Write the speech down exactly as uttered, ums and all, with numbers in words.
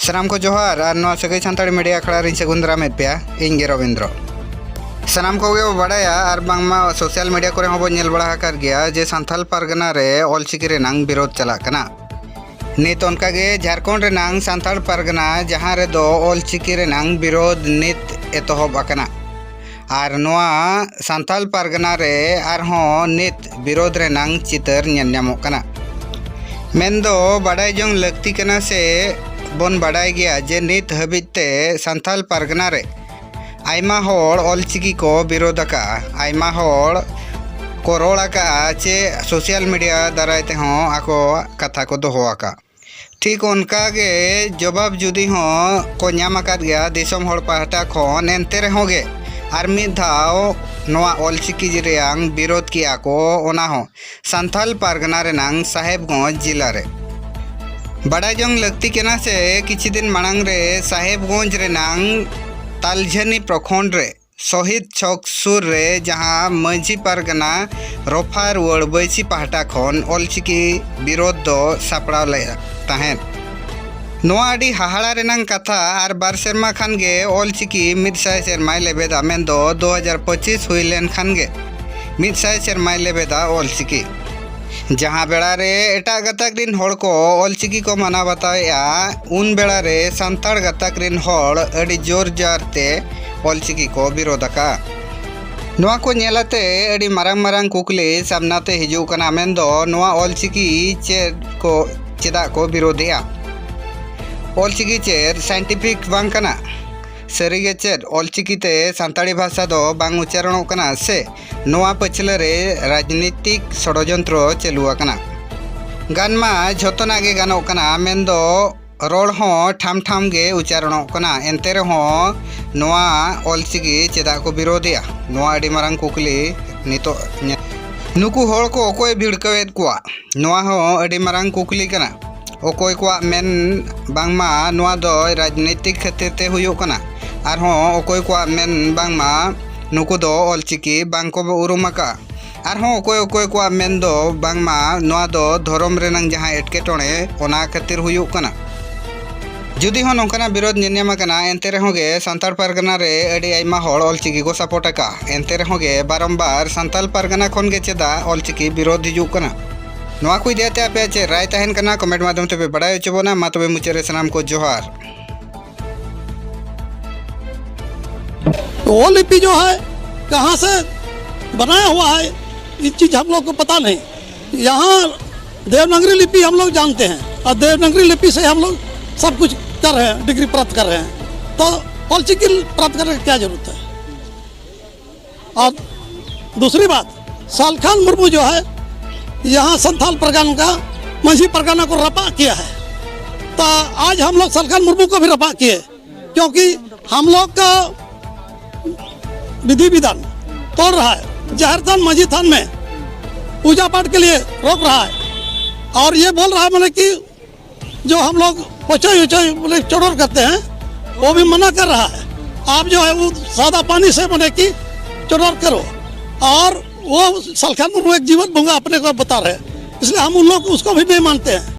ᱥᱟᱱᱟᱢ ᱠᱚ ᱡᱚᱦᱟᱨ ᱟᱨ ᱱᱚᱣᱟ ᱥᱟᱹᱜᱟᱹᱭ ᱥᱟᱱᱛᱟᱲᱤ ᱢᱤᱰᱤᱭᱟ ᱟᱠᱷᱲᱟ ᱨᱤᱧ ᱥᱟᱹᱜᱩᱱ ᱫᱟᱨᱟᱢᱮᱫ ᱯᱮᱭᱟ᱾ ᱤᱧ ᱜᱮ ᱨᱚᱵᱤᱱᱫᱨᱚ᱾ ᱥᱟᱱᱟᱢ ᱠᱚᱜᱮ ᱵᱚ ᱵᱟᱰᱟᱭᱟ ᱟᱨ ᱵᱟᱝᱢᱟ ᱥᱳᱥᱟᱞ ᱢᱤᱰᱤᱭᱟ ᱠᱚᱨᱮ ᱦᱚᱸᱵᱚ ᱧᱮᱞ ᱵᱟᱲᱟ ᱟᱠᱟᱫ ᱜᱮᱭᱟ ᱡᱮ ᱥᱟᱱᱛᱟᱲ ᱯᱟᱨᱜᱟᱱᱟ ᱨᱮ ᱚᱞᱪᱤᱠᱤ ᱨᱮᱱᱟᱝ ᱵᱤᱨᱳᱫᱷ ᱪᱟᱞᱟᱜ ᱠᱟᱱᱟ᱾ ᱱᱤᱛ ᱚᱱᱠᱟᱜᱮ ᱡᱷᱟᱲᱠᱷᱚᱸᱰ ᱨᱮᱱᱟᱝ ᱥᱟᱱᱛᱟᱲ ᱯᱟᱨᱜᱟᱱᱟ, ᱡᱟᱦᱟᱸ ᱨᱮᱫᱚ ᱚᱞᱪᱤᱠᱤ ᱨᱮᱱᱟᱝ ᱵᱤᱨᱳᱫᱷ ᱱᱤᱛ ᱮᱛᱚᱦᱚᱵ ᱟᱠᱟᱱᱟ, ᱟᱨ ᱱᱚᱣᱟ ᱥᱟᱱᱛᱟᱲ ᱯᱟᱨᱜᱟᱱᱟ ᱨᱮ ᱟᱨᱦᱚᱸ ᱱᱤᱛ ᱵᱤᱨᱳᱫᱷ ᱨᱮᱱᱟᱝ ᱪᱤᱛᱟᱹᱨ ᱧᱮᱞ ᱧᱟᱢᱚᱜ ᱠᱟᱱᱟ᱾ ᱢᱮᱱᱫᱚ ᱵᱟᱰᱟᱭ ᱡᱚᱝ ᱞᱟᱹᱠᱛᱤ ᱠᱟᱱᱟ ᱥᱮ ᱵᱚᱱ ᱵᱟᱰᱟᱭ ᱜᱮᱭᱟ ᱡᱮ ᱱᱤᱛ ᱦᱟᱹᱵᱤᱡ ᱛᱮ ᱥᱟᱱᱛᱟᱲ ᱯᱟᱨᱜᱟᱱᱟ ᱨᱮ ᱟᱭᱢᱟ ᱦᱚᱲ ᱚᱞᱪᱤᱠᱤ ᱠᱚ ᱵᱤᱨᱳᱫᱷ ᱟᱠᱟᱫᱼᱟ, ᱟᱭᱢᱟ ᱦᱚᱲ ᱠᱚ ᱨᱚᱲ ᱟᱠᱟᱫᱼᱟ ᱪᱮ ᱥᱳᱥᱟᱞ ᱢᱤᱰᱤᱭᱟ ᱫᱟᱨᱟᱭ ᱛᱮᱦᱚᱸ ᱟᱠᱚᱣᱟᱜ ᱠᱟᱛᱷᱟ ᱠᱚ ᱫᱚᱦᱚ ᱟᱠᱟᱫᱼᱟ᱾ ᱴᱷᱤᱠ ᱚᱱᱠᱟ ᱜᱮ ᱡᱚᱵᱟᱵ ᱡᱩᱫᱤ ᱦᱚᱸ ᱠᱚ ᱧᱟᱢ ᱟᱠᱟᱫ ᱜᱮᱭᱟ ᱫᱤᱥᱚᱢ ᱦᱚᱲ ᱯᱟᱦᱴᱟ ᱠᱷᱚᱱ, ᱮᱱᱛᱮ ᱨᱮᱦᱚᱸ ᱜᱮ ᱟᱨ ᱢᱤᱫ ᱫᱷᱟᱣ ᱱᱚᱣᱟ ᱚᱞᱪᱤᱠᱤ ᱨᱮᱭᱟᱝ ᱵᱤᱨᱳᱫᱷ ᱠᱮᱜᱼᱟ ᱠᱚ, ᱚᱱᱟ ᱦᱚᱸ ᱥᱟᱱᱛᱟᱲ ᱯᱟᱨᱜᱟᱱᱟ ᱨᱮᱱᱟᱝ ᱥᱟᱦᱮᱵᱽᱜᱚᱸᱡᱽ ᱡᱤᱞᱟ ᱨᱮ᱾ ᱵᱟᱰᱟᱭ ᱡᱚᱝ ᱞᱟᱹᱠᱛᱤ ᱠᱟᱱᱟ ᱥᱮ ᱠᱤᱪᱷᱩ ᱫᱤᱱ ᱢᱟᱲᱟᱝ ᱨᱮ ᱥᱟᱦᱮᱵᱽᱜᱚᱸᱡᱽ ᱨᱮᱱᱟᱝ ᱛᱟᱞᱡᱷᱟᱹᱱᱤ ᱯᱨᱚᱠᱷᱚᱸᱰ ᱨᱮ ᱥᱚᱦᱤᱫ ᱪᱷᱚᱠ ᱥᱩᱨ ᱨᱮ ᱡᱟᱦᱟᱸ ᱢᱟᱹᱡᱷᱤ ᱯᱟᱨᱜᱟᱱᱟ ᱨᱚᱯᱷᱟ ᱨᱩᱣᱟᱹᱲ ᱵᱟᱹᱭᱥᱤ ᱯᱟᱦᱴᱟ ᱠᱷᱚᱱ ᱚᱞᱪᱤᱠᱤ ᱵᱤᱨᱳᱫᱷ ᱫᱚ ᱥᱟᱯᱲᱟᱣ ᱞᱮᱫ ᱛᱟᱦᱮᱸᱫ᱾ ᱱᱚᱣᱟ ᱟᱹᱰᱤ ᱦᱟᱦᱟᱲᱟ ᱨᱮᱱᱟᱝ ᱠᱟᱛᱷᱟ, ᱟᱨ ᱵᱟᱨ ᱥᱮᱨᱢᱟ ᱠᱷᱟᱱ ᱜᱮ ᱚᱞᱪᱤᱠᱤ ᱢᱤᱫ ᱥᱟᱭ ᱥᱮᱨᱢᱟᱭ ᱞᱮᱵᱮᱫᱟ, ᱢᱮᱱᱫᱚ ᱫᱩ ᱦᱟᱡᱟᱨ ᱯᱚᱸᱪᱤᱥ ᱦᱩᱭ ᱞᱮᱱ ᱠᱷᱟᱱ ᱜᱮ ᱢᱤᱫ ᱥᱟᱭ ᱥᱮᱨᱢᱟᱭ ᱞᱮᱵᱮᱫᱟ ᱚᱞᱪᱤᱠᱤ᱾ ᱡᱟᱦᱟᱸ ᱵᱮᱲᱟ ᱨᱮ ᱮᱴᱟᱜ ᱜᱟᱛᱟᱠ ᱨᱤᱱ ᱦᱚᱲ ᱠᱚ ᱚᱞᱪᱤᱠᱤ ᱠᱚ ᱢᱟᱱᱟᱣ ᱵᱟᱛᱟᱣᱮᱫᱼᱟ, ᱩᱱ ᱵᱮᱲᱟ ᱨᱮ ᱥᱟᱱᱛᱟᱲ ᱜᱟᱛᱟᱠ ᱨᱤᱱ ᱦᱚᱲ ᱟᱹᱰᱤ ᱡᱳᱨ ᱡᱟᱨ ᱛᱮ ᱚᱞᱪᱤᱠᱤ ᱠᱚ ᱵᱤᱨᱳᱫᱷ ᱟᱠᱟᱫᱼᱟ᱾ ᱱᱚᱣᱟ ᱠᱚ ᱧᱮᱞ ᱟᱛᱮ ᱟᱹᱰᱤ ᱢᱟᱨᱟᱝ ᱢᱟᱨᱟᱝ ᱠᱩᱠᱞᱤ ᱥᱟᱢᱱᱟ ᱛᱮ ᱦᱤᱡᱩᱜ ᱠᱟᱱᱟ, ᱢᱮᱱᱫᱚ ᱱᱚᱣᱟ ᱚᱞᱪᱤᱠᱤ ᱪᱮᱫ ᱠᱚ, ᱪᱮᱫᱟᱜ ᱠᱚ ᱵᱤᱨᱳᱫᱷᱮᱜᱼᱟ? ᱚᱞᱪᱤᱠᱤ ᱪᱮᱫ ᱥᱟᱭᱮᱱᱴᱤᱯᱷᱤᱠ ᱵᱟᱝ ᱠᱟᱱᱟ? ᱥᱟᱹᱨᱤᱜᱮ ᱪᱮᱫ ᱚᱞᱪᱤᱠᱤ ᱛᱮ ᱥᱟᱱᱛᱟᱲᱤ ᱵᱷᱟᱥᱟ ᱫᱚ ᱵᱟᱝ ᱩᱪᱪᱟᱨᱚᱱᱚᱜ ᱠᱟᱱᱟ ᱥᱮ ᱱᱚᱣᱟ ᱯᱟᱹᱪᱷᱞᱟᱹ ᱨᱮ ᱨᱟᱡᱽᱱᱤᱛᱤᱠ ᱥᱚᱲᱚᱡᱚᱱᱛᱨᱚ ᱪᱟᱹᱞᱩ ᱟᱠᱟᱱᱟ? ᱜᱟᱱ ᱢᱟ ᱡᱷᱚᱛᱚᱱᱟᱜ ᱜᱮ ᱜᱟᱱᱚᱜ ᱠᱟᱱᱟ, ᱢᱮᱱᱫᱚ ᱨᱚᱲ ᱦᱚᱸ ᱴᱷᱟᱢ ᱴᱷᱟᱢ ᱜᱮ ᱩᱪᱪᱟᱨᱚᱱᱚᱜ ᱠᱟᱱᱟ, ᱮᱱᱛᱮ ᱨᱮᱦᱚᱸ ᱱᱚᱣᱟ ᱚᱞᱪᱤᱠᱤ ᱪᱮᱫᱟᱜ ᱠᱚ ᱵᱤᱨᱳᱫᱷᱮᱜᱼᱟ? ᱱᱚᱣᱟ ᱟᱹᱰᱤ ᱢᱟᱨᱟᱝ ᱠᱩᱠᱞᱤ ᱱᱤᱛᱚᱜ ᱧᱮ-, ᱱᱩᱠᱩ ᱦᱚᱲ ᱠᱚ ᱚᱠᱚᱭ ᱵᱷᱤᱲᱠᱟᱹᱣᱮᱫ ᱠᱚᱣᱟ? ᱱᱚᱣᱟ ᱦᱚᱸ ᱟᱹᱰᱤ ᱢᱟᱨᱟᱝ ᱠᱩᱠᱞᱤ ᱠᱟᱱᱟ᱾ ᱚᱠᱚᱭ ᱠᱚᱣᱟᱜ ᱢᱮᱱ ᱵᱟᱝᱢᱟ ᱱᱚᱣᱟ ᱫᱚ ᱨᱟᱡᱽᱱᱤᱛᱤᱠ ᱠᱷᱟᱹᱛᱤᱨ ᱛᱮ ᱦᱩᱭᱩᱜ ᱠᱟᱱᱟ, ᱟᱨᱦᱚᱸ ᱚᱠᱚᱭ ᱠᱚᱣᱟᱜ ᱢᱮᱱ ᱵᱟᱝᱢᱟ ᱱᱩᱠᱩ ᱫᱚ ᱚᱞᱪᱤᱠᱤ ᱵᱟᱝ ᱠᱚ ᱩᱨᱩᱢ ᱟᱠᱟᱫᱼᱟ, ᱟᱨᱦᱚᱸ ᱚᱠᱚᱭ ᱚᱠᱚᱭ ᱠᱚᱣᱟᱜ ᱢᱮᱱ ᱫᱚ ᱵᱟᱝᱢᱟ ᱱᱚᱣᱟ ᱫᱚ ᱫᱷᱚᱨᱚᱢ ᱨᱮᱱᱟᱝ ᱡᱟᱦᱟᱸ ᱮᱴᱠᱮᱴᱚᱬᱮ, ᱚᱱᱟ ᱠᱷᱟᱹᱛᱤᱨ ᱦᱩᱭᱩᱜ ᱠᱟᱱᱟ᱾ ᱡᱩᱫᱤ ᱦᱚᱸ ᱱᱚᱝᱠᱟᱱᱟᱜ ᱵᱤᱨᱳᱫᱷ ᱧᱮᱞ ᱧᱟᱢ ᱟᱠᱟᱱᱟ, ᱮᱱᱛᱮ ᱨᱮᱦᱚᱸ ᱜᱮ ᱥᱟᱱᱛᱟᱲ ᱯᱟᱨᱜᱟᱱᱟ ᱨᱮ ᱟᱹᱰᱤ ᱟᱭᱢᱟ ᱦᱚᱲ ᱚᱞᱪᱤᱠᱤ ᱠᱚ ᱥᱟᱯᱳᱨᱴ ᱟᱠᱟᱫᱼᱟ᱾ ᱮᱱᱛᱮ ᱨᱮᱦᱚᱸ ᱜᱮ ᱵᱟᱨᱚᱢᱵᱟᱨ ᱥᱟᱱᱛᱟᱲ ᱯᱟᱨᱜᱟᱱᱟ ᱠᱷᱚᱱ ᱜᱮ ᱪᱮᱫᱟᱜ ᱚᱞᱪᱤᱠᱤ ᱵᱤᱨᱳᱫᱷ ᱦᱤᱡᱩᱜ ᱠᱟᱱᱟ? ᱱᱚᱣᱟ ᱠᱚ ᱤᱫᱤ ᱠᱟᱛᱮ ᱟᱯᱮᱭᱟᱜ ᱪᱮᱫ ᱨᱟᱭ ᱛᱟᱦᱮᱱ ᱠᱟᱱᱟ, ᱠᱚᱢᱮᱱᱴ ᱢᱟᱫᱽᱫᱷᱚᱢ ᱛᱮᱯᱮ ᱵᱟᱲᱟᱭ ᱦᱚᱪᱚ ᱵᱚᱱᱟ᱾ ᱢᱟ ᱛᱚᱵᱮ ᱢᱩᱪᱟᱹᱫ ᱨᱮ ᱥᱟᱱᱟᱢ ᱠᱚ ᱡᱚᱦᱟᱨ᱾ वो लिपि जो है, कहाँ से बनाया हुआ है, ये चीज़ हम लोग को पता नहीं। यहाँ देवनागरी लिपि हम लोग जानते हैं और देवनागरी लिपि से हम लोग सब कुछ कर रहे हैं, डिग्री प्राप्त कर रहे हैं, तो ऑलचिकी प्राप्त करने की क्या जरूरत है? और दूसरी बात, सालखान मुर्मू जो है, यहाँ संथाल परगना का, मंझी परगना को रपा किया है, तो आज हम लोग सालखान मुर्मू को भी रपा किए, क्योंकि हम लोग का विधि विधान तोड़ रहा है, जाहिर थान, मंझी थान में पूजा पाठ के लिए रोक रहा है, और ये बोल रहा है, मैंने कि जो हम लोग पचोई उचोई, बोले, चोडोर करते हैं, वो भी मना कर रहा है। आप जो है, वो सादा पानी से, मैंने कि चोडोर करो। और वो सालखान मुर्मू एक जीवित बंगा अपने को बता रहे हैं, इसलिए हम उन लोग उसको भी नहीं मानते हैं।